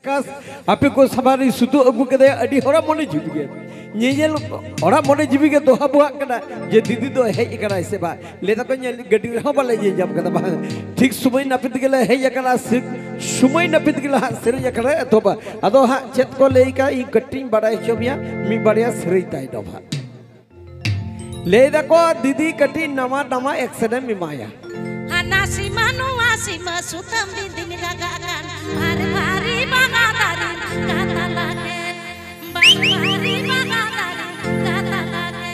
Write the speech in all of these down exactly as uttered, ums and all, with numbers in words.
ᱠᱟᱥ, ᱟᱯᱮ ᱠᱚ ᱥᱟᱢᱟᱝ ᱨᱤᱧ ᱥᱩᱛᱩᱜ ᱟᱹᱜᱩ ᱠᱮᱫᱮᱭᱟ, ᱟᱹᱰᱤ ᱦᱚᱲᱟᱜ ᱢᱚᱱᱮ ᱡᱤᱣᱤ ᱜᱮ, ᱧᱮᱧᱮᱞ ᱦᱚᱲᱟᱜ ᱢᱚᱱᱮ ᱡᱤᱣᱤ ᱜᱮ ᱫᱚᱦᱟ ᱵᱚᱦᱟᱜ ᱠᱟᱱᱟ ᱡᱮ ᱫᱤᱫᱤ ᱫᱚ ᱦᱮᱡ ᱟᱠᱟᱱᱟᱭ ᱥᱮ ᱵᱟᱝ᱾ ᱞᱟᱹᱭ ᱫᱟᱠᱚ ᱧᱮᱞ ᱜᱟᱹᱰᱤ ᱨᱮᱦᱚᱸ ᱵᱟᱞᱮ ᱧᱮᱞ ᱧᱟᱢ ᱠᱟᱫᱟ ᱵᱟᱝ᱾ ᱴᱷᱤᱠ ᱥᱚᱢᱚᱭ ᱱᱟᱹᱯᱤᱛ ᱜᱮᱞᱮ ᱦᱮᱡ ᱟᱠᱟᱱᱟ, ᱥᱮ-, ᱥᱚᱢᱚᱭ ᱱᱟᱹᱯᱤᱛ ᱜᱮᱞᱮ ᱦᱟᱸᱜ ᱥᱮᱨᱮᱧ ᱟᱠᱷᱲᱟ ᱞᱮ ᱮᱛᱚᱦᱚᱵᱟ᱾ ᱟᱫᱚ ᱦᱟᱸᱜ ᱪᱮᱫ ᱠᱚ ᱞᱟᱹᱭ ᱠᱟᱜ ᱤᱧ ᱠᱟᱹᱴᱤᱡ ᱤᱧ ᱵᱟᱲᱟᱭ ᱦᱚᱪᱚ ᱢᱮᱭᱟ ᱢᱤᱫ ᱵᱟᱨᱭᱟ ᱥᱮᱨᱮᱧ ᱛᱟᱭᱱᱚᱢ ᱦᱟᱸᱜ᱾ ᱞᱟᱹᱭ ᱫᱟᱠᱚ ᱫᱤᱫᱤ ᱠᱟᱹᱴᱤᱡ ᱱᱟᱣᱟ ᱱᱟᱣᱟ ᱮᱠᱥᱮᱱ ᱮᱢ ᱮᱢᱟᱭᱟ᱾ ᱦᱟᱱᱟ ᱥᱤᱢᱟᱹ ᱱᱚᱣᱟ ᱥᱤᱢᱟᱹ ᱥᱩᱛᱟᱹᱢ ᱵᱤᱸᱫᱤᱢ ᱞᱟᱜᱟᱜ ᱠᱟᱱ, ᱵᱷᱟᱨᱤ ᱵᱷᱟᱨᱤ ᱵᱟᱜᱟ ᱫᱟᱨᱮ ᱠᱟᱛᱟ ᱞᱟᱜᱮ, ᱵᱷᱟᱨᱤ ᱵᱷᱟᱨᱤ ᱵᱟᱜᱟ ᱫᱟᱨᱮ ᱠᱟᱛᱟ ᱞᱟᱜᱮ᱾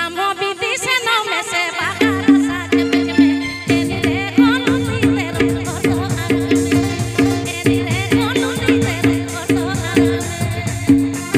ᱟᱢ ᱦᱚᱸ ᱵᱤᱫᱮᱥ ᱥᱮᱱᱚᱜ ᱢᱮᱥᱮ ᱵᱟᱜᱟ ᱨᱟᱥᱟ ᱪᱮᱯᱮᱡ ᱢᱮ, ᱮᱱ ᱨᱮ ᱠᱚᱱᱚ ᱛᱤ ᱛᱮ ᱨᱚᱠᱚ ᱫᱚ ᱟᱞᱚᱢ ᱢᱮ, ᱮᱱ ᱨᱮ ᱠᱚᱱᱚ ᱛᱤ ᱛᱮ ᱨᱚᱠᱚ ᱫᱚ ᱟᱞᱚᱢ ᱢᱮ᱾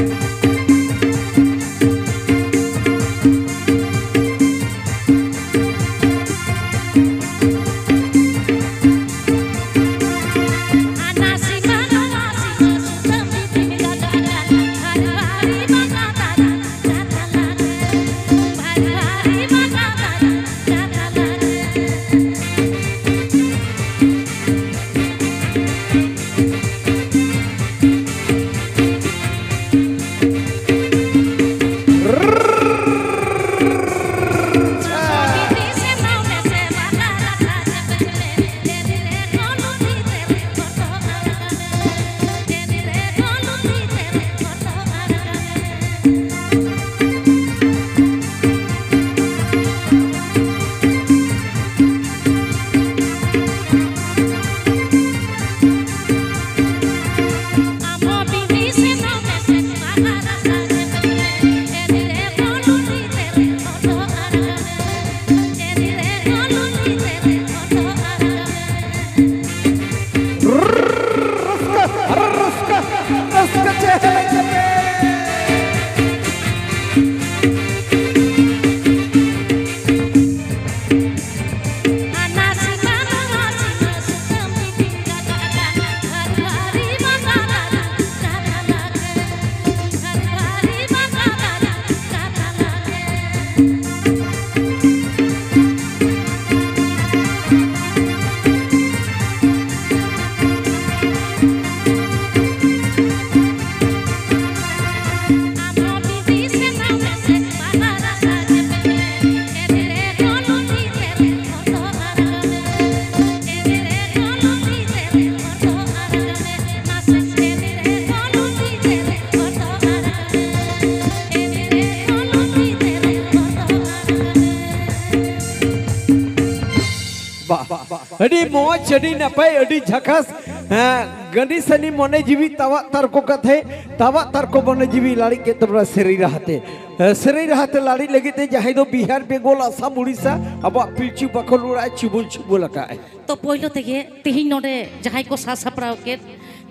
ᱟᱹᱰᱤ ᱢᱚᱡᱽ, ᱟᱹᱰᱤ ᱱᱟᱯᱟᱭ, ᱟᱹᱰᱤ ᱡᱷᱟᱠᱟᱥ᱾ ᱦᱮᱸ, ᱜᱟᱹᱰᱤ ᱥᱟᱹᱱᱤ ᱢᱚᱱᱮ ᱡᱤᱣᱤ ᱛᱟᱣᱟᱜ ᱛᱟᱨᱠᱚ ᱠᱟᱛᱷᱮ, ᱛᱟᱣᱟᱜ ᱛᱟᱨᱠᱚ ᱢᱚᱱᱮ ᱡᱤᱣᱤ ᱞᱟᱲᱤᱡ ᱠᱮᱫ ᱛᱟᱵᱚᱱᱟ ᱥᱮᱨᱮᱧ ᱨᱟᱦᱟᱛᱮ᱾ ᱦᱮᱸ, ᱥᱮᱨᱮᱧ ᱨᱟᱦᱟᱛᱮ ᱞᱟᱲᱤᱡ ᱞᱟᱹᱜᱤᱫ ᱛᱮ ᱡᱟᱦᱟᱸᱭ ᱫᱚ ᱵᱤᱦᱟᱨ, ᱵᱮᱝᱜᱚᱞ, ᱟᱥᱟᱢ, ᱩᱲᱤᱥᱥᱟ, ᱟᱵᱚᱣᱟᱜ ᱯᱤᱞᱪᱩ ᱵᱟᱠᱷᱳᱞ ᱚᱲᱟᱜ ᱮ ᱪᱩᱵᱩᱞ ᱪᱩᱵᱩᱞ ᱟᱠᱟᱫ ᱟᱭ᱾ ᱛᱚ, ᱯᱳᱭᱞᱳ ᱛᱮᱜᱮ ᱛᱤᱦᱤᱧ ᱱᱚᱰᱮ ᱡᱟᱦᱟᱸᱭ ᱠᱚ ᱥᱟᱡᱽ ᱥᱟᱯᱲᱟᱣ ᱠᱮᱫ,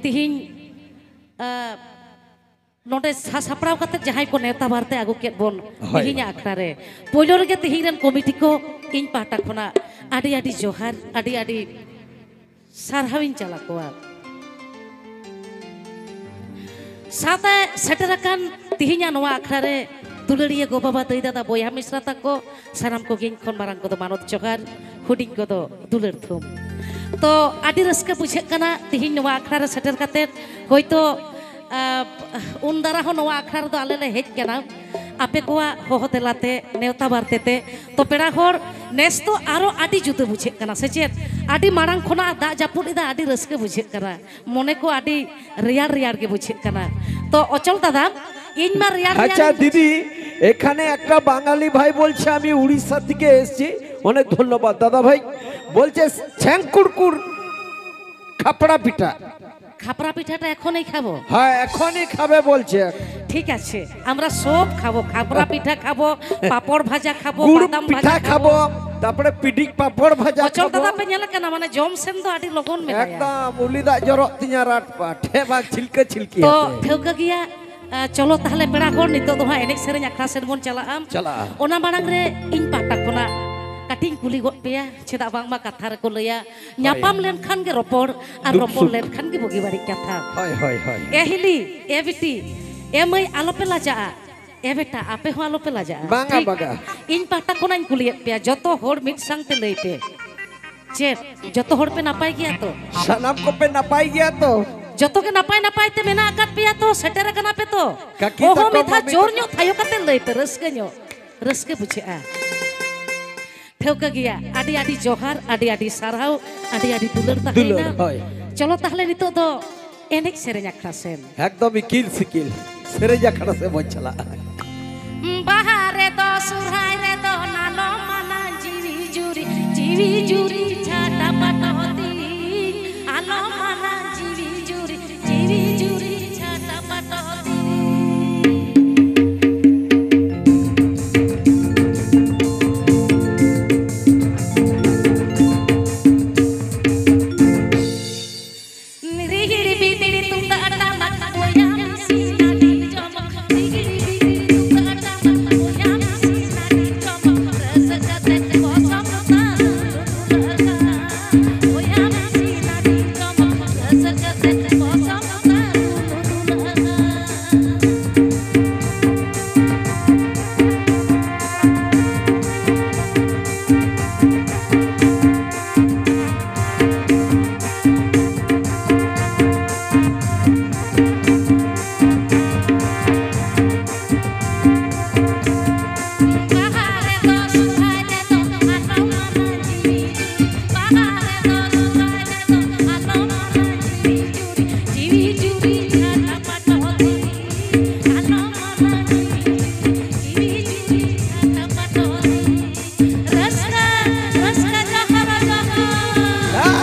ᱛᱤᱦᱤᱧ, ᱟ, ᱱᱚᱰᱮ ᱥᱟ-, ᱥᱟᱯᱲᱟᱣ ᱠᱟᱛᱮ ᱡᱟᱦᱟᱸᱭ ᱠᱚ ᱱᱮᱣᱛᱟ ᱵᱟᱨᱛᱮ ᱟᱹᱜᱩ ᱠᱮᱫ ᱵᱚᱱ ᱦᱳᱭ᱾ ᱛᱤᱦᱤᱧᱟᱜ ᱟᱠᱷᱲᱟ ᱨᱮ, ᱯᱳᱭᱞᱳ ᱨᱮᱜᱮ ᱛᱤᱦᱤᱧ ᱨᱮᱱ ᱠᱚᱢᱤᱴᱤ ᱠᱚ ᱤᱧ ᱯᱟᱦᱴᱟ ᱠᱷᱚᱱᱟᱜ ᱟᱹᱰᱤ ᱟᱹᱰᱤ ᱡᱚᱦᱟᱨ, ᱟᱹᱰᱤ ᱟᱹᱰᱤ ᱥᱟᱨᱦᱟᱣᱤᱧ ᱪᱟᱞ ᱟᱠᱚᱣᱟ᱾ ᱥᱟᱶᱛᱮ ᱥᱮᱴᱮᱨ ᱟᱠᱟᱱ ᱛᱤᱦᱤᱧᱟᱜ ᱱᱚᱣᱟ ᱟᱠᱷᱲᱟ ᱨᱮ ᱫᱩᱞᱟᱹᱲᱤᱭᱟᱹ ᱜᱚ ᱵᱟᱵᱟ, ᱫᱟᱹᱭ ᱫᱟᱫᱟ, ᱵᱚᱭᱦᱟ ᱢᱤᱥᱨᱟ ᱛᱟᱠᱚ, ᱥᱟᱱᱟᱢ ᱠᱚᱜᱮ ᱤᱧ ᱠᱷᱚᱱ ᱢᱟᱨᱟᱝ ᱠᱚᱫᱚ ᱢᱟᱱᱚᱛ ᱡᱚᱦᱟᱨ, ᱦᱩᱰᱤᱧ ᱠᱚᱫᱚ ᱫᱩᱞᱟᱹᱲ ᱛᱷᱩᱢ᱾ ᱛᱚ, ᱟᱹᱰᱤ ᱨᱟᱹᱥᱠᱟᱹ ᱵᱩᱡᱷᱟᱹᱜ ᱠᱟᱱᱟ ᱛᱤᱦᱤᱧ ᱱᱚᱣᱟ ᱟᱠᱷᱲᱟ ᱨᱮ ᱥᱮᱴᱮᱨ ᱠᱟᱛᱮᱫ᱾ ᱦᱳᱭᱛᱳ, ᱟ, ᱩᱱ ᱫᱟᱨᱟ ᱦᱚᱸ ᱱᱚᱣᱟ ᱟᱠᱷᱲᱟ ᱨᱮᱫᱚ ᱟᱞᱮ ᱞᱮ ᱦᱮᱡ ᱠᱟᱱᱟ ᱟᱯᱮ ᱠᱚᱣᱟᱜ ᱦᱚᱦᱚ ᱛᱮᱞᱟᱛᱮ, ᱱᱮᱣᱛᱟ ᱵᱟᱨᱛᱮ ᱛᱮ᱾ ᱛᱚ, ᱯᱮᱲᱟ ᱦᱚᱲ, ᱱᱮᱥ ᱫᱚ ᱟᱨᱚ ᱟᱹᱰᱤ ᱡᱩᱫᱟᱹ ᱵᱩᱡᱷᱟᱹᱜ ᱠᱟᱱᱟ, ᱥᱮ ᱪᱮᱫ? ᱟᱹᱰᱤ ᱢᱟᱲᱟᱝ ᱠᱷᱚᱱᱟᱜ ᱫᱟᱜ ᱡᱟᱹᱯᱩᱫ ᱮᱫᱟ, ᱟᱹᱰᱤ ᱨᱟᱹᱥᱠᱟᱹ ᱵᱩᱡᱷᱟᱹᱜ ᱠᱟᱱᱟ, ᱢᱚᱱᱮ ᱠᱚ ᱟᱹᱰᱤ ᱨᱮᱭᱟᱲ ᱨᱮᱭᱟᱲ ᱜᱮ ᱵᱩᱡᱷᱟᱹᱜ ᱠᱟᱱᱟ᱾ ᱛᱚ, ᱚᱪᱚᱞ ᱫᱟᱫᱟ, ᱤᱧ ᱢᱟ ᱨᱮᱭᱟᱲ ᱨᱮᱭᱟᱲ ᱟᱪᱪᱷᱟ ᱤᱧ ᱫᱤᱫᱤ, এখানে একটা বাঙালি ভাই বলছে আমি উড়িষ্যা থেকে এসেছি। অনেক ধন্যবাদ দাদা ভাই। বলছে ছেংকুড়কুড় খাপড়া পিঠা। খাপড়া পিঠাটা এখনই খাবো? হ্যাঁ, এখনই খাবে বলছে। ঠিক আছে, আমরা সব খাবো, খাপড়া পিঠা খাবো, পাপড় ভাজা খাবো, গুড় বাদাম ভাজা পিঠা খাবো। খাবো, তারপরে পিডিক পাপড় ভাজা অচল খাবো। দাদᱟ ᱯᱮ ᱧᱮᱞ ᱠᱟᱱᱟ, ᱢᱟᱱᱮ ᱡᱚᱢ ᱥᱮᱱ ᱫᱚ ᱟᱹᱰᱤ ᱞᱚᱜᱚᱱ ᱢᱮᱱᱟᱭᱟ᱾ ᱮᱠᱫᱚᱢ ᱩᱞᱤ ᱫᱟᱜ ᱡᱚᱨᱚᱜ ᱛᱤᱧᱟ ᱨᱟᱴ ᱯᱟᱴ᱾ ᱦᱮᱸ ᱵᱟᱝ, ᱪᱷᱤᱞᱠᱟᱹ ᱪᱷᱤᱞᱠᱤ ᱛᱚ, ᱟᱛᱮ᱾ ᱴᱷᱟᱹᱣᱠᱟᱹ ᱜᱮᱭᱟ᱾ ᱟ, ᱪᱚᱞᱚ ᱛᱟᱦᱞᱮ ᱯᱮᱲᱟ ᱦᱚᱲ, ᱱᱤᱛᱚᱜ ᱫᱚ ᱦᱟᱸᱜ ᱮᱱᱮᱡ ᱥᱮᱨᱮᱧ ᱟᱠᱷᱲᱟ ᱥᱮᱫ ᱵᱚᱱ ᱪᱟᱞᱟᱜᱼᱟ᱾ ᱪᱟᱞᱟᱜᱼᱟ᱾ ᱚᱱᱟ ᱢᱟᱲᱟᱝ ᱨᱮ ᱤᱧ ᱯᱟᱦᱴᱟ ᱠᱷᱚᱱᱟᱜ ᱠᱟᱹᱴᱤᱧ ᱠᱩᱞᱤ ᱜᱚᱫ ᱯᱮᱭᱟ, ᱪᱮᱫᱟᱜ ᱵᱟᱝᱢᱟ ᱠᱟᱛᱷᱟ ᱨᱮᱠᱚ ᱞᱟᱹᱭᱟ, ᱦᱳᱭ᱾ ᱧᱟᱯᱟᱢ ᱞᱮᱱᱠᱷᱟᱱ ᱜᱮ ᱨᱚᱯᱚᱲ, ᱟᱨ ᱫᱩᱠ ᱨᱚᱯᱚᱲ ᱥᱩᱠ᱾ ᱞᱮᱱᱠᱷᱟᱱ ᱜᱮ ᱵᱩᱜᱤ ᱵᱟᱹᱲᱤᱡ ᱠᱟᱛᱷᱟ᱾ ᱦᱳᱭ, ᱦᱳᱭ, ᱦᱳᱭ᱾ ᱮ ᱦᱤᱞᱤ, ᱮ ᱵᱤᱴᱤ, ᱮ ᱢᱟᱹᱭ, ᱟᱞᱚᱯᱮ ᱞᱟᱡᱟᱜᱼᱟ᱾ ᱮ ᱵᱮᱴᱟ, ᱟᱯᱮ ᱦᱚᱸ ᱟᱞᱚᱯᱮ ᱞᱟᱡᱟᱜᱼᱟ᱾ ᱵᱟᱝᱟ, ᱴᱷᱤᱠ? ᱵᱟᱝᱟ᱾ ᱤᱧ ᱯᱟᱦᱴᱟ ᱠᱷᱚᱱᱟᱜ ᱤᱧ ᱠᱩᱞᱤᱭᱮᱫ ᱯᱮᱭᱟ, ᱡᱚᱛᱚ ᱦᱚᱲ ᱢᱤᱫ ᱥᱟᱝᱛᱮ ᱞᱟᱹᱭ ᱯᱮ᱾ ᱪᱮᱫ? ᱡᱚᱛᱚ ᱦᱚᱲ ᱯᱮ ᱱᱟᱯᱟᱭ ᱜᱮᱭᱟ ᱛᱚ? ᱥᱟᱱᱟᱢ ᱠᱚᱯᱮ ᱱᱟᱯᱟᱭ ᱜᱮᱭᱟ ᱛᱚ? ᱡᱚᱛᱚ ᱜᱮ ᱱᱟᱯᱟᱭ ᱱᱟᱯᱟᱭ ᱛᱮ ᱢᱮᱱᱟᱜ ᱟᱠᱟᱫ ᱯᱮᱭᱟ ᱛᱚ? ᱥᱮᱴᱮᱨ ᱟᱠᱟᱱᱟ ᱯᱮ ᱛᱚ? ᱠᱟᱹᱠᱤ ᱚᱦᱚ, ᱛᱟᱠᱚ, ᱢᱤᱫ ᱫᱷᱟᱣ ᱢᱟᱹᱢᱤ ᱡᱳᱨ ᱛᱟᱠᱚ᱾ ᱧᱚᱜ ᱛᱷᱟᱭᱚ ᱠᱟᱛᱮ ᱞᱟᱹᱭ ᱯᱮ, ᱨᱟᱹᱥᱠᱟᱹ ᱧᱚᱜ, ᱨᱟᱹᱥᱠᱟᱹ ᱵᱩᱡᱷᱟᱹᱜᱼᱟ᱾ ᱴᱷᱟᱹᱣᱠᱟᱹ ᱜᱮᱭᱟ, ᱟᱹᱰᱤ ᱟᱹᱰᱤ ᱡᱚᱦᱟᱨ, ᱟᱹᱰᱤ ᱟᱹᱰᱤ ᱥᱟᱨᱦᱟᱣ, ᱟᱹᱰᱤ ᱟᱹᱰᱤ ᱫᱩᱞᱟᱹᱲ ᱛᱟᱦᱮᱸᱭᱮᱱᱟ᱾ ᱫᱩᱞᱟᱹᱲ, ᱦᱳᱭ᱾ ᱪᱚᱞᱚ ᱛᱟᱦᱞᱮ ᱱᱤᱛᱚᱜ ᱫᱚ ᱮᱱᱮᱡ ᱥᱮᱨᱮᱧ ᱟᱠᱷᱲᱟ ᱥᱮᱱ᱾ ᱮᱠᱫᱚᱢ ᱤᱠᱤᱞ ᱥᱤᱠᱤᱞ ᱥᱮᱨᱮᱧ ᱟᱠᱷᱲᱟ ᱥᱮᱫ ᱵᱚᱱ ᱪᱟᱞᱟᱜᱼᱟ᱾ ᱵᱟᱦᱟ ᱨᱮᱫᱚ ᱥᱚᱨᱦᱟᱭ ᱨᱮᱫᱚ ᱱᱟᱞᱚ ᱢᱟᱱᱟ ᱡᱤᱣᱤ ᱡᱩᱨᱤ, ᱡᱤᱣᱤ ᱡᱩᱨᱤ ᱡᱷᱟᱨ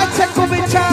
ᱟᱪᱪᱷᱟ ᱠᱚ ᱵᱮᱪᱷᱟ᱾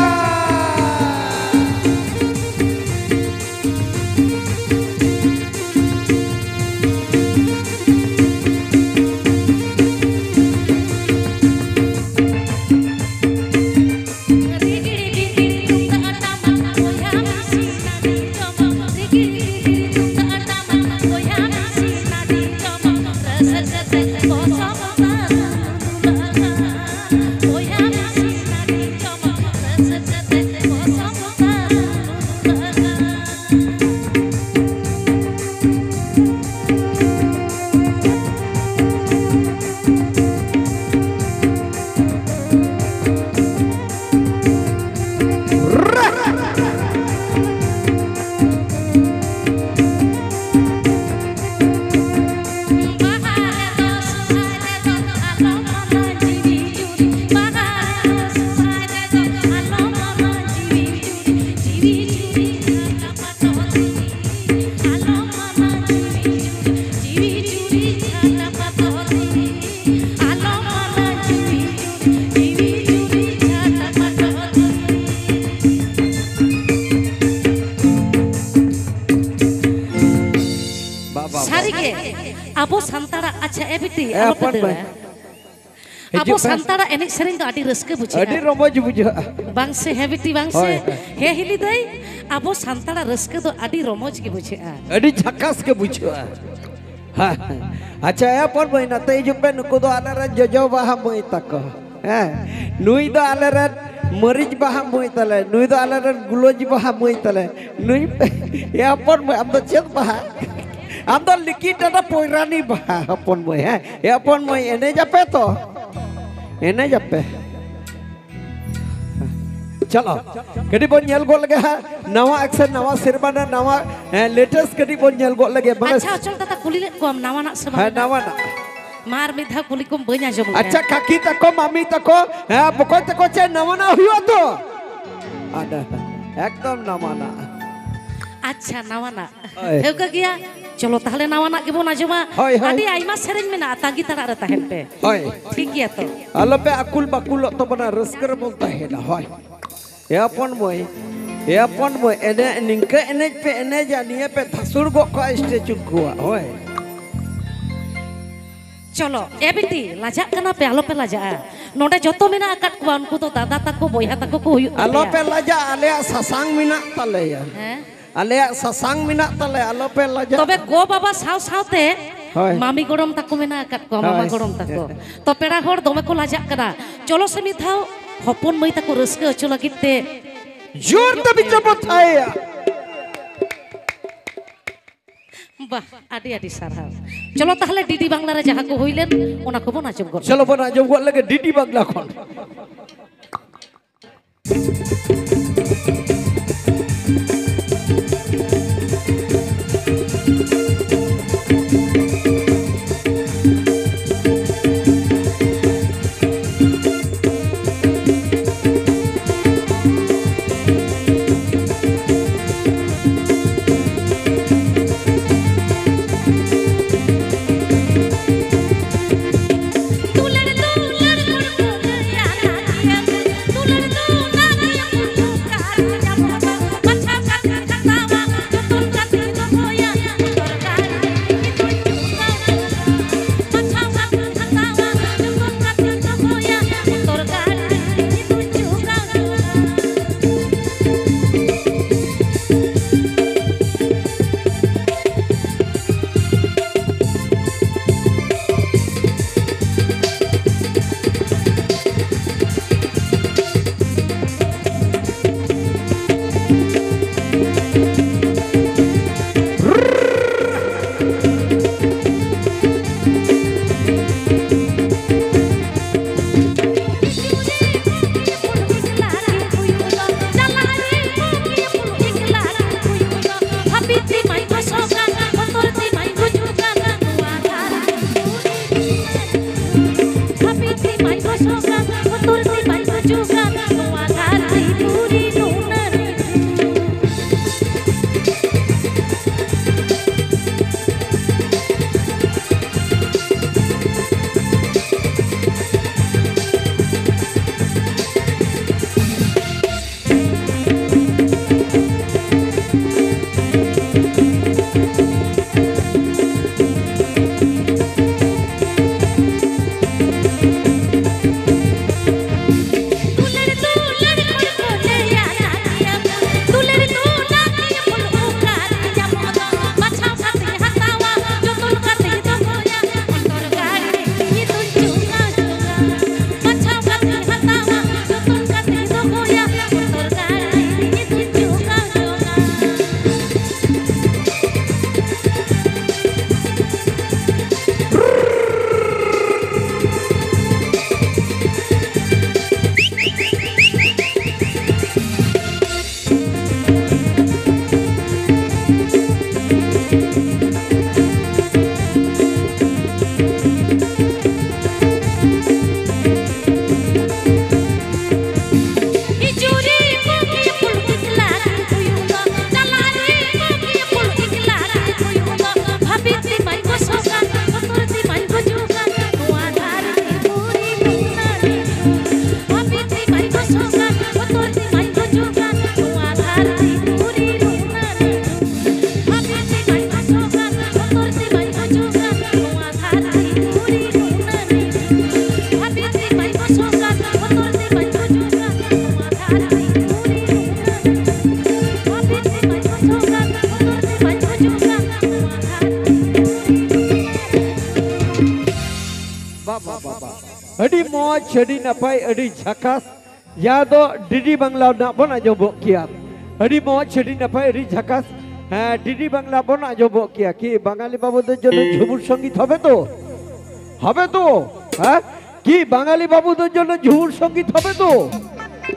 ᱵᱟ, ᱵᱟ, ᱵᱟ᱾ ᱥᱟᱹᱨᱤᱜᱮ, ᱟᱵᱚ ᱥᱟᱱᱛᱟᱲᱟᱜ, ᱟᱪᱪᱷᱟ, ᱮ ᱵᱤᱴᱤ, ᱮ, ᱟᱞᱚᱯᱮ ᱦᱚᱯᱚᱱ ᱫᱟᱹᱲᱟ᱾ ᱢᱟᱹᱭ᱾ ᱟᱵᱚ ᱦᱤᱡᱩᱜ ᱯᱮ᱾ ᱥᱟᱱᱛᱟᱲᱟᱜ ᱮᱱᱮᱡ ᱥᱮᱨᱮᱧ ᱫᱚ ᱟᱹᱰᱤ ᱨᱟᱹᱥᱠᱟᱹ ᱵᱩᱡᱷᱟᱹᱜᱼᱟ᱾ ᱟᱹᱰᱤ ᱨᱚᱢᱚᱡᱽ ᱵᱩᱡᱷᱟᱹᱜᱼᱟ᱾ ᱵᱟᱝ ᱥᱮ, ᱦᱮᱸ ᱵᱤᱴᱤ, ᱵᱟᱝ ᱥᱮ? ᱦᱳᱭ, ᱦᱳᱭ᱾ ᱦᱮᱸ ᱦᱤᱞᱤ ᱫᱟᱹᱭ, ᱟᱵᱚ ᱥᱟᱱᱛᱟᱲᱟᱜ ᱨᱟᱹᱥᱠᱟᱹ ᱫᱚ ᱟᱹᱰᱤ ᱨᱚᱢᱚᱡᱽ ᱜᱮ ᱵᱩᱡᱷᱟᱹᱜᱼᱟ᱾ ᱟᱹᱰᱤ ᱡᱷᱟᱠᱟᱥ ᱜᱮ ᱵᱩᱡᱷᱟᱹᱜᱼᱟ᱾ ᱦᱮᱸ᱾ ᱟᱪᱪᱷᱟ, ᱮ ᱦᱚᱯᱚᱱ ᱢᱟᱹᱭ, ᱱᱟᱛᱮ ᱦᱤᱡᱩᱜ ᱯᱮ, ᱱᱩᱠᱩ ᱫᱚ ᱟᱞᱮᱨᱮᱱ ᱡᱚᱡᱚ ᱵᱟᱦᱟ ᱢᱟᱹᱭ ᱛᱟᱠᱚ᱾ ᱦᱮᱸ, ᱱᱩᱭ ᱫᱚ ᱟᱞᱮᱨᱮᱱ ᱢᱟᱹᱨᱤᱪ ᱵᱟᱦᱟ ᱢᱟᱹᱭ ᱛᱟᱞᱮ, ᱱᱩᱭ ᱫᱚ ᱟᱞᱮᱨᱮᱱ ᱜᱩᱞᱟᱹᱡ ᱵᱟᱦᱟ ᱢᱟᱹᱭ ᱛᱟᱞᱮ, ᱱᱩᱭ ᱮ ᱦᱚᱯᱚᱱ ᱢᱟᱹᱭ, ᱟᱢ ᱫᱚ ᱪᱮᱫ ᱵᱟᱦᱟ? ᱟᱢ ᱫᱚ ᱞᱤᱠᱤ ᱴᱟᱴᱟ ᱯᱚᱭᱨᱟᱱᱤ ᱵᱟᱦᱟ, ᱦᱚᱯᱚᱱ ᱢᱟᱹᱭ᱾ ᱦᱮᱸ, ᱮ ᱦᱚᱯᱚᱱ ᱢᱟᱹᱭ, ᱮᱱᱮᱡ ᱟᱯᱮ ᱛᱚ? ᱮᱱᱮᱡ ᱟᱯᱮ? ᱪᱚᱞᱚ, ᱠᱟᱹᱴᱤᱡ ᱵᱚᱱ ᱧᱮᱞ ᱜᱚᱫ ᱞᱮᱜᱮ ᱦᱟᱸᱜ, ᱱᱟᱣᱟ ᱮᱠᱥᱮᱱ, ᱱᱟᱣᱟ ᱥᱮᱨᱢᱟ ᱨᱮᱱᱟᱜ ᱱᱟᱣᱟ, ᱮ, ᱞᱮᱴᱮᱥᱴ ᱠᱟᱹᱴᱤᱡ ᱵᱚᱱ ᱧᱮᱞ ᱜᱚᱫ ᱞᱮᱜᱮ, ᱢᱟᱱᱮ ᱟᱪᱪᱷᱟ, ᱚᱪᱚᱞ ᱫᱟᱫᱟ, ᱠᱩᱞᱤ ᱞᱮᱫ ᱠᱚᱣᱟᱢ ᱱᱟᱣᱟᱱᱟᱜ ᱥᱮ ᱵᱟᱝ? ᱦᱮᱸ, ᱱᱟᱣᱟᱱᱟᱜ᱾ ᱢᱟ ᱟᱨ ᱢᱤᱫ ᱫᱷᱟᱣ ᱠᱩᱞᱤ ᱠᱚᱢ, ᱵᱟᱹᱧ ᱟᱸᱡᱚᱢ ᱞᱮᱫᱼᱟ᱾ ᱟᱪᱪᱷᱟ, ᱠᱟᱠᱤ ᱛᱟᱠᱚ, ᱢᱟᱢᱤ ᱛᱟᱠᱚ, ᱦᱮᱸ, ᱵᱚᱠᱚᱭ ᱛᱟᱠᱚ, ᱪᱮᱫ ᱱᱟᱣᱟᱱᱟᱜ ᱦᱩᱭᱩᱜᱼᱟ ᱛᱚ? ᱟᱫᱚ, ᱮᱠᱫᱚᱢ ᱱᱟᱣᱟᱱᱟᱜ᱾ ᱟᱪᱪᱷᱟ, ᱱᱟᱣᱟᱱᱟᱜ᱾ ᱦᱳᱭ᱾ ᱴᱷᱟᱹᱣᱠᱟᱹ ᱜᱮᱭᱟ᱾ ᱪᱚᱞᱚ ᱛᱟᱦᱞᱮ ᱱᱟᱣᱟᱱᱟᱜ ᱜᱮᱵᱚᱱ ᱟᱸᱡᱚᱢᱟ᱾ ᱦᱳᱭ, ᱦᱳᱭ᱾ ᱟᱹᱰᱤ ᱟᱭᱢᱟ ᱥᱮᱨᱮᱧ ᱢᱮᱱᱟᱜᱼᱟ, ᱛᱟᱺᱜᱤ ᱛᱟᱲᱟᱜ ᱨᱮ ᱛᱟᱦᱮᱱ ᱯᱮ᱾ ᱦᱳᱭ᱾ ᱴᱷᱤᱠ ᱜᱮᱭᱟ ᱛᱚ? ᱟᱞᱚᱯᱮ ᱟᱹᱠᱩᱞ ᱵᱟᱹᱠᱩᱞᱚᱜ ᱛᱟᱵᱚᱱᱟ, ᱨᱟᱹᱥᱠᱟᱹ ᱨᱮᱵᱚᱱ ᱛᱟᱦᱮᱱᱟ᱾ ᱦᱳᱭ᱾ ᱮ ᱦᱚᱯᱚᱱ ᱢᱟᱹᱭ, ᱮ ᱦᱚᱯᱚᱱ ᱢᱟᱹᱭ, ᱮᱱᱮᱡ, ᱱᱤᱝᱠᱟᱹ ᱮᱱᱮᱡ ᱯᱮ ᱮᱱᱮᱡᱟ, ᱱᱤᱭᱟᱹ ᱯᱮ ᱫᱷᱟᱥᱩᱲ ᱜᱚᱜ ᱠᱟᱜᱼᱟ ᱥᱴᱮᱡ ᱩᱱᱠᱩᱣᱟᱜ, ᱦᱳᱭ᱾ ᱪᱚᱞᱚ, ᱮ ᱵᱤᱴᱤ, ᱞᱟᱡᱟᱜ ᱠᱟᱱᱟ ᱯᱮ, ᱟᱞᱚ ᱯᱮ ᱞᱟᱡᱟᱜᱼᱟ᱾ ᱱᱚᱰᱮ ᱡᱚᱛᱚ ᱢᱮᱱᱟᱜ ᱟᱠᱟᱫ ᱠᱚᱣᱟ, ᱩᱱᱠᱩ ᱫᱚ ᱫᱟᱫᱟ ᱛᱟᱠᱚ, ᱵᱚᱭᱦᱟ ᱛᱟᱠᱚ ᱠᱚ ᱦᱩᱭᱩᱜ ᱟᱞᱚ ᱛᱟᱯᱮᱭᱟ᱾ ᱯᱮ ᱞᱟᱡᱟᱜᱼᱟ, ᱟᱞᱮᱭᱟᱜ ᱥᱟᱥᱟᱝ ᱢᱮᱱᱟᱜ ᱛᱟᱞᱮᱭᱟ᱾ ᱦᱮᱸ? ᱟᱞᱮᱭᱟᱜ ᱥᱟᱥᱟᱝ ᱢᱮᱱᱟᱜ ᱛᱟᱞᱮᱭᱟ, ᱟᱞᱚ ᱯᱮ ᱞᱟᱡᱟᱜᱼᱟ᱾ ᱛᱚᱵᱮ ᱜᱚ ᱵᱟᱵᱟ ᱥᱟᱶ ᱥᱟᱶᱛᱮ ᱦᱳᱭ᱾ ᱢᱟᱢᱤ ᱜᱚᱲᱚᱢ ᱛᱟᱠᱚ ᱢᱮᱱᱟᱜ ᱟᱠᱟᱫ ᱠᱚᱣᱟ, ᱢᱟᱢᱟ ᱦᱳᱭ᱾ ᱜᱚᱲᱚᱢ ᱛᱟᱠᱚ᱾ ᱛᱚ ᱯᱮᱲᱟ ᱦᱚᱲ ᱫᱚᱢᱮ ᱠᱚ ᱞᱟᱡᱟᱜ ᱠᱟᱱᱟ᱾ ᱪᱚᱞᱚ ᱥᱮ ᱢᱤᱫ ᱫᱷᱟᱣ ᱦᱚᱯᱚᱱ ᱢᱟᱹᱭ ᱛᱟᱠᱚ ᱨᱟᱹᱥᱠᱟᱹ ᱦᱚᱪᱚ ᱞᱟᱹᱜᱤᱫ ᱛᱮ ᱡᱳᱨ ᱛᱮ ᱵᱤᱪᱟᱹᱨ ᱵᱚᱱ ᱛᱷᱟᱭᱟ᱾ ᱵᱟᱦ, ᱟᱹᱰᱤ ᱟᱹᱰᱤ ᱥᱟᱨᱦᱟᱣ᱾ ᱪᱚᱞᱚ ᱛᱟᱦᱞᱮ ᱰᱤᱰᱤ ᱵᱟᱝᱞᱟ ᱨᱮ ᱡᱟᱦᱟᱸ ᱠᱚ ᱦᱩᱭ ᱞᱮᱱ, ᱚᱱᱟ ᱠᱚᱵᱚᱱ ᱟᱸᱡᱚᱢ ᱜᱚᱫ ᱪᱚᱞᱚ ᱞᱮᱜᱮ᱾ ᱵᱚᱱ ᱟᱸᱡᱚᱢ ᱜᱚᱫ ᱞᱮᱜᱮ ᱰᱤᱰᱤ ᱵᱟᱝᱞᱟ ᱠᱷᱚᱱ᱾ ᱜᱚᱥᱚᱜᱟ, ᱵᱚᱛᱚᱨ ᱛᱮ ᱵᱟᱹᱧ ᱜᱩᱡᱩᱜᱟ, ᱱᱚᱣᱟ ᱫᱷᱟᱹᱨᱛᱤ ᱯᱩᱨᱤ ᱱᱩᱱᱟᱹᱜ ᱱᱤᱴᱷᱩᱨ᱾ ᱵᱟ, ᱵᱟ, ᱵᱟ, ᱵᱟ᱾ ᱟᱹᱰᱤ ᱢᱚᱡᱽ, ᱟᱹᱰᱤ ᱱᱟᱯᱟᱭ, ᱟᱹᱰᱤ ᱡᱷᱟᱠᱟᱥ᱾ ᱡᱟᱦᱟᱸ ᱫᱚ ᱰᱤᱰᱤ ᱵᱟᱝᱞᱟ ᱨᱮᱱᱟᱜ ᱵᱚᱱ ᱟᱸᱡᱚᱢᱚᱜ ᱠᱮᱭᱟ᱾ ᱟᱹᱰᱤ ᱢᱚᱡᱽ, ᱟᱹᱰᱤ ᱱᱟᱯᱟᱭ, ᱟᱹᱰᱤ ᱡᱷᱟᱠᱟᱥ᱾ ᱦᱮᱸ, ᱰᱤᱰᱤ ᱵᱟᱝᱞᱟ ᱵᱚᱱ ᱟᱸᱡᱚᱢᱚᱜ ᱠᱮᱭᱟ᱾ ᱠᱤ ᱵᱟঙᱟᱞᱤ ᱵᱟᱹᱵᱩ ᱫᱚ ᱡᱚᱱᱚ ঝুমুর সঙ্গীত হবে তো? হবে তো? হ্যাঁ? কি বাঙালি বাবুদের জন্য ঝুমুর সঙ্গীত হবে তো?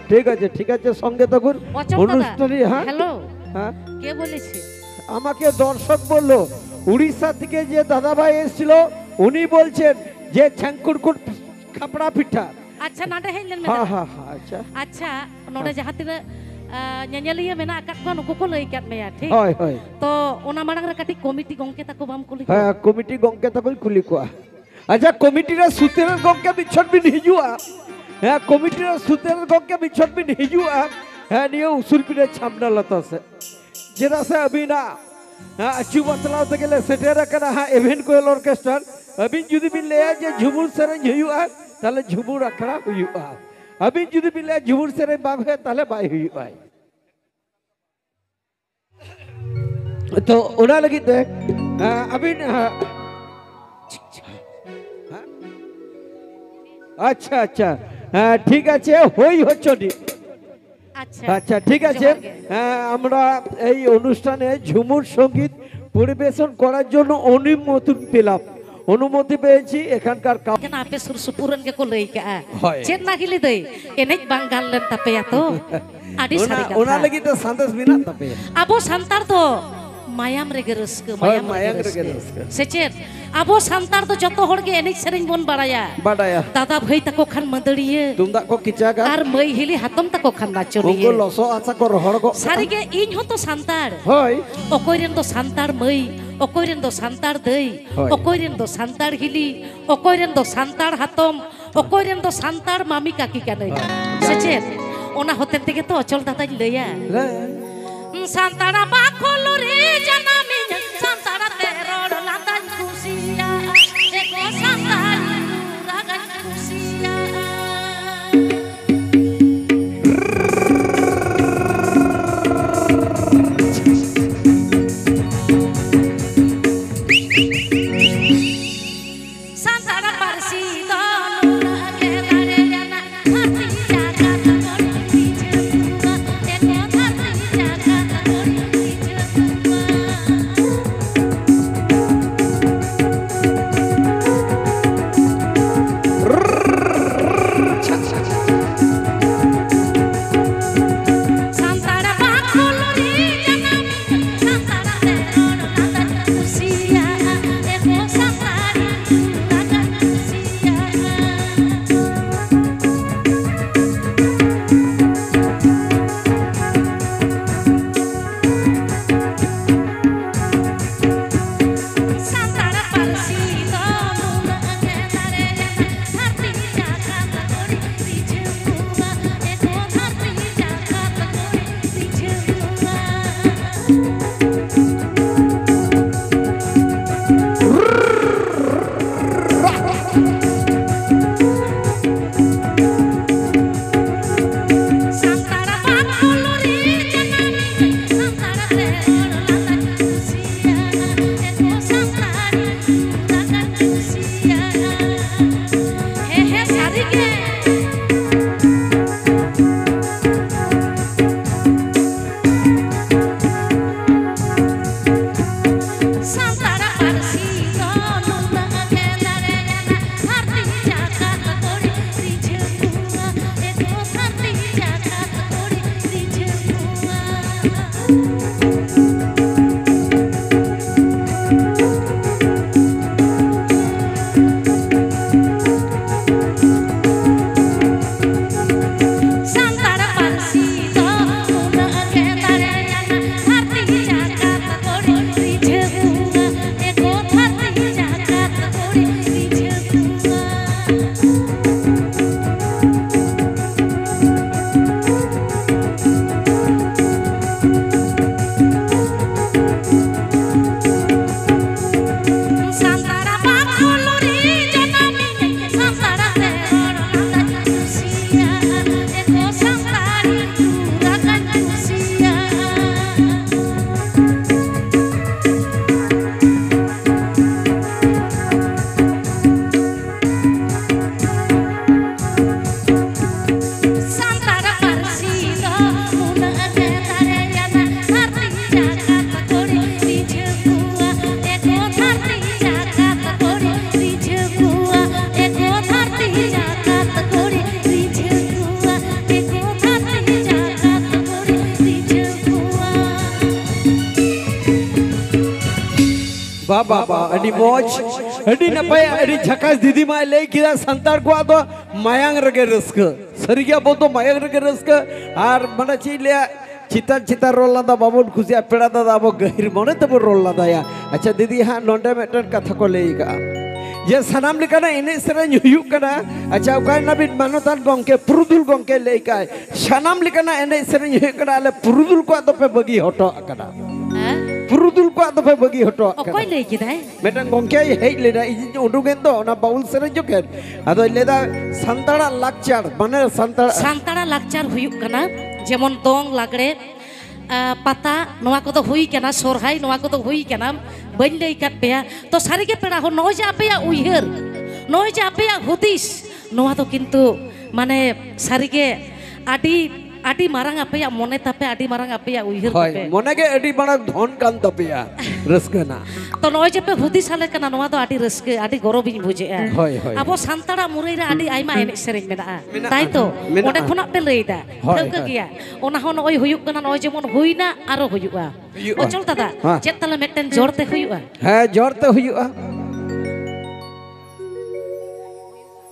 ঠিক আছে, ঠিক আছে, সঙ্গে থাকুন। অশোক দাদা, অনুষ্ঠানে, হ্যাঁ? হ্যালো। হ্যাঁ? কে বলেছে? আমাকে দর্শক বলল, উড়িষ্যা থেকে যে দাদাভাই এসেছিল, উনি বলছেন যে ছ্যাংকুরকুট ᱛᱷᱟᱯᱲᱟ ᱯᱤᱴᱷᱟ᱾ ᱟᱪᱪᱷᱟ, ᱱᱟᱰᱮ ᱦᱮᱡ ᱞᱮᱱ ᱢᱮ ᱦᱟ, ᱫᱟᱫᱟ᱾ ᱦᱟ, ᱦᱟ, ᱟᱪᱪᱷᱟ᱾ ᱟᱪᱪᱷᱟ, ᱱᱚᱰᱮ ᱦᱟ᱾ ᱡᱟᱦᱟᱸ ᱛᱤᱱᱟᱹᱜ, ᱟ, ᱧᱮᱧᱮᱞᱤᱭᱟᱹ ᱢᱮᱱᱟᱜ ᱟᱠᱟᱫ ᱠᱚᱣᱟ, ᱱᱩᱠᱩ ᱠᱚ ᱞᱟᱹᱭ ᱟᱠᱟᱫ ᱢᱮᱭᱟ, ᱴᱷᱤᱠ? ᱦᱳᱭ, ᱦᱳᱭ᱾ ᱛᱚ, ᱚᱱᱟ ᱢᱟᱲᱟᱝ ᱨᱮ ᱠᱟᱹᱴᱤᱡ ᱠᱚᱢᱤᱴᱤ ᱜᱚᱝᱠᱮ ᱛᱟᱠᱚ ᱵᱟᱢ ᱠᱩᱞᱤ ᱠᱚᱣᱟ? ᱦᱮᱸ, ᱠᱚᱢᱤᱴᱤ ᱜᱚᱝᱠᱮ ᱛᱟᱠᱚᱧ ᱠᱩᱞᱤ ᱠᱚᱣᱟ᱾ ᱟᱪᱪᱷᱟ, ᱠᱚᱢᱤᱴᱤ ᱨᱮ ᱥᱩᱛᱨᱮᱛ ᱜᱚᱝᱠᱮ ᱢᱤᱫ ᱪᱷᱚᱴ ᱵᱤᱱ ᱦᱤᱡᱩᱜᱼᱟ᱾ ᱦᱮᱸ, ᱠᱚᱢᱤᱴᱤ ᱨᱮ ᱥᱩᱛᱨᱮᱛ ᱜᱚᱝᱠᱮ ᱢᱤᱫ ᱪᱷᱚᱴ ᱵᱤᱱ ᱦᱤᱡᱩᱜᱼᱟ᱾ ᱦᱮᱸ, ᱱᱤᱭᱟᱹ ᱩᱥᱩᱞ ᱯᱤᱸᱰᱟᱹ ᱪᱷᱟᱢᱰᱟ ᱞᱟᱛᱟᱨ ᱥᱮᱫ᱾ ᱪᱮᱫᱟᱜ ᱥᱮ ᱟᱹᱵᱤᱱᱟᱜ, ᱦᱮᱸ, ᱟᱹᱪᱩ ᱵᱟᱛᱞᱟᱣ ᱛᱮᱜᱮ ᱞᱮ ᱥᱮᱴᱮᱨ ᱟᱠᱟᱱᱟ ᱦᱟᱸᱜ ᱮᱵᱷᱮᱱ ᱠᱚᱭᱮᱞ ᱚᱨᱠᱮᱥᱴᱨᱟ᱾ ᱟᱹᱵᱤᱱ ᱡᱩᱫᱤ ᱵᱤᱱ ᱞᱟᱹᱭᱟ ᱡᱮ ᱡᱷᱩᱢᱩᱨ ᱥᱮᱨᱮᱧ ᱦᱩᱭᱩᱜᱼᱟ, ᱛᱟᱦᱞᱮ ᱡᱷᱩᱢᱩᱨ ᱟᱠᱷᱲᱟ ᱦᱩᱭᱩᱜᱼᱟ᱾ ᱟᱹᱵᱤᱱ ᱡᱩᱫᱤ ᱵᱤᱱ ᱞᱟᱹᱭᱟ ᱡᱷᱩᱢᱩᱨ ᱥᱮᱨᱮᱧ ᱵᱟᱝ ᱦᱩᱭᱩᱜᱼᱟ, ᱛᱟᱦᱞᱮ ᱵᱟᱭ ᱦᱩᱭᱩᱜᱼᱟ᱾ ᱛᱚ, ᱚᱱᱟ ᱞᱟᱹᱜᱤᱫ ᱛᱮ, ᱟᱸ, ᱟᱹᱵᱤᱱ, ᱟᱸ, ᱟᱪᱪᱷᱟ, ᱟᱪᱪᱷᱟ, ᱦᱮᱸ, ᱴᱷᱤᱠ ᱟᱪᱷᱮ, ᱦᱩᱭ ᱦᱚᱪᱚᱱᱤᱡ᱾ ᱟᱪᱪᱷᱟ᱾ আচ্ছা, ঠিক আছে। ᱡᱚᱦᱟᱨ ᱜᱮ। হ্যাঁ, আমরা এই অনুষ্ঠানে ঝুমুর সঙ্গীত পরিবেশন করার জন্য অনুমতি পেলাম। অনুমতি পেয়েছি এখানকার কাউ- কেন আপে ᱥᱩᱨ ᱥᱩᱯᱩᱨ ᱨᱮᱱ ᱜᱮᱠᱚ ᱞᱟᱹᱭ ᱠᱟᱜᱼᱟ᱾ ᱦᱳᱭ᱾ ᱪᱮᱫ ᱱᱟᱜᱤᱞᱤ ᱫᱟᱹᱭ, ᱮᱱᱮᱡ ᱵᱟᱝ ᱜᱟᱱ ᱞᱮᱱ ᱛᱟᱯᱮᱭᱟ ᱛᱚ? ᱟᱹᱰᱤ ᱚᱱᱟ, ᱥᱟᱹᱨᱤ ᱠᱟᱛᱷᱟ᱾ ᱚᱱᱟ ᱞᱟᱹᱜᱤᱫ ᱛᱮ ᱥᱟᱸᱫᱮᱥ ᱢᱮᱱᱟᱜ ᱛᱟᱯᱮᱭᱟ? ᱟᱵᱚ ᱥᱟᱱᱛᱟᱲ ᱫᱚ ᱢᱟᱭᱟᱢ ᱨᱮᱜᱮ ᱨᱟᱹᱥᱠᱟᱹ, ᱦᱳᱭ, ᱢᱟᱭᱟᱢ ᱨᱮᱜᱮ ᱢᱟᱭᱟᱢ ᱨᱮᱜᱮ ᱨᱟᱹᱥᱠᱟᱹ᱾ ᱨᱟᱹᱥᱠᱟᱹ᱾ ᱥᱮ ᱪᱮᱫ? ᱟᱵᱚ ᱥᱟᱱᱛᱟᱲ ᱫᱚ ᱡᱚᱛᱚ ᱦᱚᱲ ᱜᱮ ᱮᱱᱮᱡ ᱥᱮᱨᱮᱧ ᱵᱚᱱ ᱵᱟᱲᱟᱭᱟ᱾ ᱵᱟᱰᱟᱭᱟ᱾ ᱫᱟᱫᱟ ᱵᱷᱟᱹᱭ ᱛᱟᱠᱚ ᱠᱷᱟᱱ ᱢᱟᱹᱫᱟᱹᱲᱤᱭᱟᱹ᱾ ᱛᱩᱢᱫᱟᱜ ᱠᱚ ᱠᱮᱪᱟᱜᱟ᱾ ᱟᱨ ᱢᱟᱹᱭ ᱦᱤᱞᱤ ᱦᱟᱛᱚᱢ ᱛᱟᱠᱚ ᱠᱷᱟᱱ ᱩᱱᱠᱩ ᱱᱟᱪᱚᱱᱤᱭᱟᱹ᱾ ᱞᱚᱥᱚᱫ ᱦᱟᱥᱟ ᱠᱚ ᱨᱚᱦᱚᱲ ᱜᱚᱜ ᱠᱟᱜᱼᱟ᱾ ᱥᱟᱹᱨᱤᱜᱮ, ᱤᱧ ᱦᱚᱸᱛᱚ ᱥᱟᱱᱛᱟᱲ᱾ ᱦᱳᱭ᱾ ᱚᱠᱚᱭ ᱨᱮᱱ ᱫᱚ ᱥᱟᱱᱛᱟᱲ ᱢᱟᱹᱭ, ᱚᱠᱚᱭ ᱨᱮᱱ ᱫᱚ ᱥᱟᱱᱛᱟᱲ ᱫᱟᱹᱭ, ᱦᱳᱭ᱾ ᱚᱠᱚᱭ ᱨᱮᱱ ᱫᱚ ᱥᱟᱱᱛᱟᱲ ᱦᱤᱞᱤ, ᱚᱠᱚᱭ ᱨᱮᱱ ᱫᱚ ᱥᱟᱱᱛᱟᱲ ᱦᱟᱛᱚᱢ, ᱚᱠᱚᱭ ᱨᱮᱱ ᱫᱚ ᱥᱟᱱᱛᱟᱲ ᱢᱟᱢᱤ ᱠᱟᱹᱠᱤ ᱠᱟᱹᱱᱟᱹᱧ᱾ ᱦᱳᱭ᱾ ᱥᱮ ᱪᱮᱫ? ᱚᱱᱟ ᱦᱚᱛᱮᱱ ᱛᱮᱜᱮ ᱛᱚ ᱚᱪᱚᱞ ᱫᱟᱫᱟᱧ ᱞᱟᱹᱭᱟ᱾ ᱞᱟᱹᱭ᱾ ᱥᱟᱱᱛᱟᱲ ᱵᱟᱠᱷᱳᱞ ᱨᱮ ᱡᱟᱱᱟᱢᱤᱧ, ᱥᱟᱱᱛᱟᱲ ᱛᱮ ᱨᱚᱲ ᱞᱟᱸᱫᱟᱧ ᱠᱩᱥᱤᱭᱟᱜᱼᱟ᱾ ᱮᱠᱚ ᱥᱟᱱᱛᱟᱲᱤ ᱨᱟᱜᱟᱧ ᱠᱩᱥᱤᱭᱟᱜᱼᱟ᱾ ᱥᱟᱱᱛᱟᱲ ᱯᱟᱹᱨᱥᱤ ᱫᱚ ᱱᱩᱱᱟᱹᱜ ᱜᱮ ᱫᱟᱲᱮᱭᱟᱱᱟ, ᱫᱷᱟᱹᱨᱛᱤ ᱡᱟᱠᱟᱛ ᱠᱚᱨᱮ ᱵᱤᱪᱷᱟᱹᱣᱟ, ᱮᱠᱚ ᱫᱷᱟᱹᱨᱛᱤ ᱡᱟᱠᱟᱛ ᱠᱚᱨᱮ ᱵᱤᱪᱷᱟᱹᱣᱟ᱾ ᱵᱟᱵᱟ, ᱟᱹᱰᱤ ᱢᱚᱡᱽ, ᱟᱹᱰᱤ ᱱᱟᱯᱟᱭ, ᱟᱹᱰᱤ ᱡᱷᱟᱠᱟᱥ ᱫᱤᱫᱤ ᱢᱟᱭ ᱞᱟᱹᱭ ᱠᱮᱫᱟ, ᱥᱟᱱᱛᱟᱲ ᱠᱚᱣᱟᱜ ᱫᱚ ᱢᱟᱭᱟᱝ ᱨᱮᱜᱮ ᱨᱟᱹᱥᱠᱟᱹ᱾ ᱥᱟᱹᱨᱤᱜᱮ ᱟᱵᱚ ᱫᱚ ᱢᱟᱭᱟᱝ ᱨᱮᱜᱮ ᱨᱟᱹᱥᱠᱟᱹ᱾ ᱟᱨ ᱢᱟᱱᱮ ᱪᱮᱫ ᱤᱧ ᱞᱟᱹᱭᱟ, ᱪᱮᱛᱟᱱ ᱪᱮᱛᱟᱱ ᱨᱚᱲ ᱞᱟᱸᱫᱟ ᱵᱟᱵᱚᱱ ᱠᱩᱥᱤᱭᱟᱜᱼᱟ, ᱯᱮᱲᱟ ᱫᱟᱫᱟ ᱟᱵᱚ ᱜᱟᱹᱦᱤᱨ ᱢᱚᱱᱮ ᱛᱮᱵᱚᱱ ᱨᱚᱲ ᱞᱟᱸᱫᱟᱭᱟ᱾ ᱟᱪᱪᱷᱟ ᱫᱤᱫᱤ, ᱦᱟᱸᱜ ᱱᱚᱰᱮ ᱢᱤᱫᱴᱮᱱ ᱠᱟᱛᱷᱟ ᱠᱚ ᱞᱟᱹᱭ ᱠᱟᱜᱼᱟ ᱡᱮ ᱥᱟᱱᱟᱢ ᱞᱮᱠᱟᱱᱟᱜ ᱮᱱᱮᱡ ᱥᱮᱨᱮᱧ ᱦᱩᱭᱩᱜ ᱠᱟᱱᱟ᱾ ᱟᱪᱪᱷᱟ, ᱚᱠᱟᱭ ᱱᱟᱵᱤᱱ ᱢᱟᱱᱚᱛᱟᱱ ᱜᱚᱢᱠᱮ, ᱯᱩᱨᱩᱫᱷᱩᱞ ᱜᱚᱢᱠᱮ ᱞᱟᱹᱭ ᱠᱟᱜᱼᱟᱭ, ᱥᱟᱱᱟᱢ ᱞᱮᱠᱟᱱᱟᱜ ᱮᱱᱮᱡ ᱥᱮᱨᱮᱧ ᱦᱩᱭᱩᱜ ᱠᱟᱱᱟ, ᱟᱞᱮ ᱯᱩᱨᱩᱫᱷᱩᱞ ᱠᱚᱣᱟᱜ ᱫᱚᱯᱮ ᱵᱟᱹᱜᱤ ᱦᱚᱴᱚ ᱟᱠᱟᱫᱟ᱾ ᱦᱮᱸ? ᱯᱩᱨᱩᱫᱷᱩᱞ ᱠᱚᱣᱟᱜ ᱫᱚᱯᱮ ᱵᱟᱹᱜᱤ ᱦᱚᱴᱚ ᱟᱠᱟᱫᱟ᱾ ᱚᱠᱚᱭ ᱞᱟᱹᱭ ᱠᱮᱫᱟᱭ? ᱢᱤᱫᱴᱟᱝ ᱜᱚᱢᱠᱮᱭ ᱦᱮᱡ ᱞᱮᱱᱟ, ᱤᱧᱤᱧ ᱩᱰᱩᱠᱮᱱ ᱫᱚ ᱚᱱᱟ ᱵᱟᱣᱩᱞ ᱥᱮᱨᱮᱧ ᱡᱚᱠᱷᱮᱱ, ᱟᱫᱚᱭ ᱞᱟᱹᱭᱫᱟ ᱥᱟᱱᱛᱟᱲᱟᱜ ᱞᱟᱠᱪᱟᱨ, ᱢᱟᱱᱮ ᱥᱟᱱᱛᱟᱲ ᱥᱟᱱᱛᱟᱲᱟᱜ ᱞᱟᱠᱪᱟᱨ ᱦᱩᱭᱩᱜ ᱠᱟᱱᱟ ᱡᱮᱢᱚᱱ ᱫᱚᱝ, ᱞᱟᱜᱽᱲᱮ, ᱟ, ᱯᱟᱛᱟ, ᱱᱚᱣᱟ ᱠᱚᱫᱚ ᱦᱩᱭ ᱠᱟᱱᱟ, ᱥᱚᱨᱦᱟᱭ, ᱱᱚᱣᱟ ᱠᱚᱫᱚ ᱦᱩᱭ ᱠᱟᱱᱟ᱾ ᱵᱟᱹᱧ ᱞᱟᱹᱭ ᱠᱟᱫ ᱯᱮᱭᱟ᱾ ᱛᱚ ᱥᱟᱹᱨᱤᱜᱮ ᱯᱮᱲᱟ ᱦᱚᱲ, ᱱᱚᱜᱼᱚᱭ ᱡᱮ ᱟᱯᱮᱭᱟᱜ ᱩᱭᱦᱟᱹᱨ, ᱱᱚᱜᱼᱚᱭ ᱡᱮ ᱟᱯᱮᱭᱟᱜ ᱦᱩᱫᱤᱥ, ᱱᱚᱣᱟ ᱫᱚ ᱠᱤᱱᱛᱩ ᱢᱟᱱᱮ ᱥᱟᱹᱨᱤᱜᱮ ᱟᱹᱰᱤ, ᱟᱹᱰᱤ ᱢᱟᱨᱟᱝ ᱟᱯᱮᱭᱟᱜ ᱢᱚᱱᱮ ᱛᱟᱯᱮ, ᱟᱹᱰᱤ ᱢᱟᱨᱟᱝ ᱟᱯᱮᱭᱟᱜ ᱩᱭᱦᱟᱹᱨ ᱦᱳᱭ, ᱛᱟᱯᱮ᱾ ᱢᱚᱱᱮ ᱜᱮ ᱟᱹᱰᱤ ᱢᱟᱨᱟᱝ ᱫᱷᱚᱱ ᱠᱟᱱ ᱛᱟᱯᱮᱭᱟ, ᱨᱟᱹᱥᱠᱟᱹ ᱨᱮᱱᱟᱜ᱾ ᱛᱚ ᱱᱚᱜᱼᱚᱭ ᱡᱮ ᱯᱮ ᱦᱩᱫᱤᱥ ᱟᱞᱮ ᱠᱟᱱᱟ, ᱱᱚᱣᱟ ᱫᱚ ᱟᱹᱰᱤ ᱨᱟᱹᱥᱠᱟᱹ, ᱟᱹᱰᱤ ᱜᱚᱨᱚᱵᱤᱧ ᱵᱩᱡᱷᱟᱹᱜᱼᱟ᱾ ᱦᱳᱭ, ᱦᱳᱭ᱾ ᱟᱵᱚ ᱥᱟᱱᱛᱟᱲᱟᱜ ᱢᱩᱨᱟᱹᱭ ᱨᱮ ᱟᱹᱰᱤ ᱟᱭᱢᱟ ᱮᱱᱮᱡ ᱥᱮᱨᱮᱧ ᱢᱮᱱᱟᱜᱼᱟ, ᱢᱮᱱᱟᱜᱼᱟ, ᱛᱟᱭ ᱛᱚ? ᱢᱮᱱᱟᱜᱼᱟ᱾ ᱚᱸᱰᱮ ᱠᱷᱚᱱᱟᱜ ᱯᱮ ᱞᱟᱹᱭᱫᱟ, ᱦᱳᱭ, ᱴᱷᱟᱹᱣᱠᱟᱹ ᱦᱳᱭ᱾ ᱜᱮᱭᱟ᱾ ᱚᱱᱟ ᱦᱚᱸ ᱱᱚᱜᱼᱚᱭ ᱦᱩᱭᱩᱜ ᱠᱟᱱᱟ, ᱱᱚᱜᱼᱚᱭ ᱡᱮᱢᱚᱱ ᱦᱩᱭᱱᱟ, ᱟᱨᱚ ᱦᱩᱭᱩᱜᱼᱟ᱾ ᱦᱩᱭᱩᱜᱼᱟ᱾ ᱚᱪᱚᱞ ᱫᱟᱫᱟ, ᱦᱮᱸ᱾ ᱪᱮᱫ ᱛᱟᱦᱞᱮ ᱢᱤᱫᱴᱮᱱ ᱡᱚᱲ ᱛᱮ ᱦᱩᱭᱩᱜᱼᱟ? ᱦᱮᱸ, ᱡᱚᱲ ᱛᱮ ᱦᱩᱭᱩᱜᱼᱟ᱾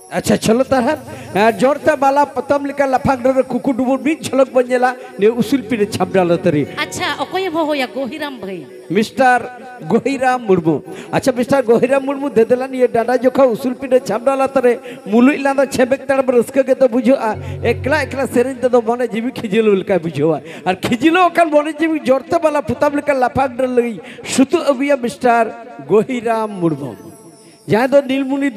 ᱟᱪᱪᱷᱟ, ᱪᱚᱞᱚ ᱛᱟᱦᱞᱮ, ᱦᱮᱸ, ᱡᱚᱲ ᱛᱮ ᱵᱟᱞᱟ ᱯᱚᱛᱟᱢ ᱞᱮᱠᱟ ᱞᱟᱯᱷᱟᱝ ᱰᱟᱹᱨ ᱨᱮ ᱠᱩᱠᱩ ᱰᱩᱵᱩᱨ ᱢᱤᱫ ᱡᱷᱚᱞᱚᱠ ᱵᱚᱱ ᱧᱮᱞᱟ, ᱱᱤᱭᱟᱹ ᱩᱥᱩᱞ ᱯᱤᱸᱰᱟᱹ ᱪᱷᱟᱢᱰᱟ ᱞᱟᱛᱟᱨ ᱨᱮ᱾ ᱟᱪᱪᱷᱟ, ᱚᱠᱚᱭᱮᱢ ᱦᱚᱦᱚᱭᱟ? ᱜᱚᱦᱤᱨᱟᱢ ᱵᱷᱟᱹᱭ᱾ ᱢᱤᱥᱴᱟᱨ ᱜᱚᱦᱤᱨᱟᱢ ᱢᱩᱨᱢᱩ᱾ ᱟᱪᱪᱷᱟ, ᱢᱤᱥᱴᱟᱨ ᱜᱚᱦᱤᱨᱟᱢ ᱢᱩᱨᱢᱩ, ᱫᱮᱫᱮᱞᱟ ᱱᱤᱭᱟᱹ ᱰᱟᱸᱰᱟ ᱡᱚᱠᱷᱟ ᱩᱥᱩᱞ ᱯᱤᱸᱰᱟᱹ ᱪᱷᱟᱢᱰᱟ ᱞᱟᱛᱟᱨ ᱨᱮ ᱢᱩᱞᱩᱡ ᱞᱟᱸᱫᱟ ᱪᱷᱮᱵᱮᱠ ᱛᱟᱲᱟᱢ ᱨᱟᱹᱥᱠᱟᱹ ᱜᱮᱛᱚ ᱵᱩᱡᱷᱟᱹᱜᱼᱟ᱾ ᱮᱠᱞᱟ ᱮᱠᱞᱟ ᱥᱮᱨᱮᱧ ᱛᱮᱫᱚ ᱢᱚᱱᱮ ᱡᱤᱣᱤ ᱠᱷᱤᱡᱤᱞ ᱞᱮᱠᱟᱭ ᱵᱩᱡᱷᱟᱹᱣᱟ᱾ ᱟᱨ ᱠᱷᱤᱡᱤᱞᱚᱜ ᱠᱷᱟᱱ ᱢᱚᱱᱮ ᱡᱤᱣᱤ ᱡᱚᱲ ᱛᱮ ᱵᱟᱞᱟ ᱯᱚᱛᱟᱢ ᱞᱮᱠᱟ ᱞᱟᱯᱷᱟᱝ ᱰᱟᱹᱨ ᱞᱟᱹᱜᱤᱫ ᱥᱩᱛᱩᱜ ᱟᱹᱜᱩᱭᱟ ᱢᱤᱥᱴᱟᱨ ᱜᱚᱦᱤᱨᱟᱢ ᱢᱩᱨᱢᱩ, ᱡᱟᱦᱟᱸᱭ ᱫᱚ ᱱᱤᱞᱢᱩᱱᱤ